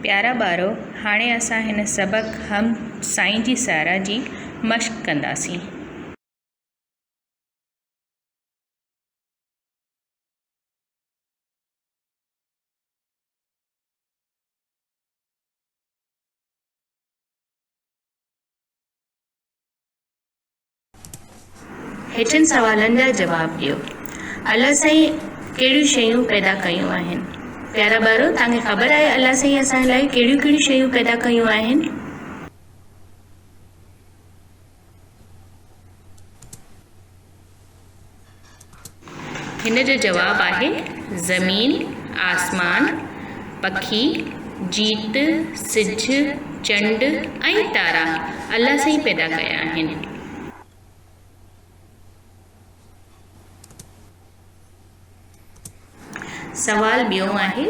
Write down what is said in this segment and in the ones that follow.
پيارا ٻارو، هاڻي اسان هن سبق حمد سائين جي ساراهه جي مشق ڪنداسين. هيٺين سوالن جا جواب ڏيو. الله سائين ڪهڙيون شيون پيدا ڪيون آهن؟ پيارا ٻارو، توهان کي خبر آهي الله سائين اسان لاء ڪهڙيون ڪهڙيون شيون پيدا ڪيون آهن؟ هن جو جواب آهي، زمين، آسمان، پکي، جيت، سج، چنڊ ۽ تارا الله سائين پيدا ڪيا آهن. سوال ٻيو آهي،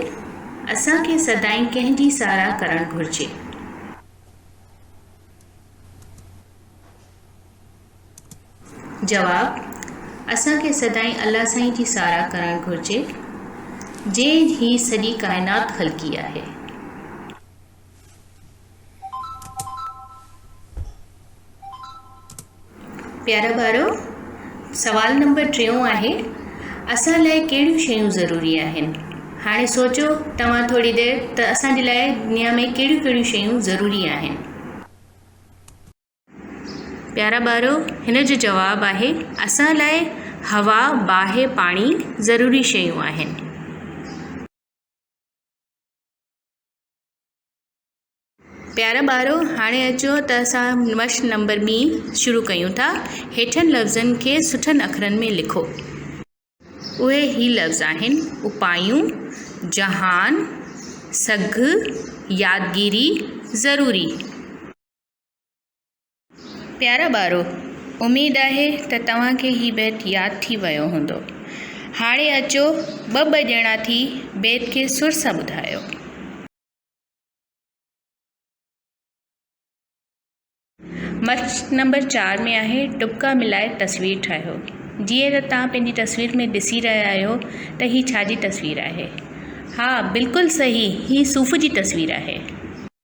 اسان کي سدائين ڪنهن جي ساراهه ڪرڻ گهرجي؟ جواب، اسان کي سدائين الله سائين جي ساراهه ڪرڻ گهرجي، جنهن هي سڄي ڪائنات خلقي آهي. پيارا ٻارو، سوال نمبر ٽيون آهي، اسان لاء ڪهڙيون شيون ضروري آهن؟ هاڻي سوچو توهان ٿوري دير ته اسان جي لاء دنيا ۾ ڪهڙيون ڪهڙيون شيون ضروري آهن؟ پيارا ٻارو، هن جو جواب آهي، اسان لاء هوا، باهه، پاڻي ضروري شيون آهن. پيارا ٻارو، هاڻي اچو ته اسان مشق نمبر ٻي شروع ڪيون ٿا. هيٺين لفظن کي سٺن اکرن ۾ لکو. اهي هي لفظ آهن، اپايون، جهان، سگهه، يادگيري، ضروري. پيارا ٻارو، اميد آهي ته توهان کي هي بيت ياد ٿي ويو هوندو. هاڻي اچو ٻه ٻه ڄڻا ٿي بيت کي سر سان ٻڌايو. مشق نمبر چار ۾ آهي ٽٻڪا ملائي تصوير ٺاهيو. جيئن ته توهان پنهنجي تصوير ۾ ڏسي رهيا آهيو ته هي ڇا جي تصوير آهي. ها بلڪل صحيح هي صوف جي تصوير آهي.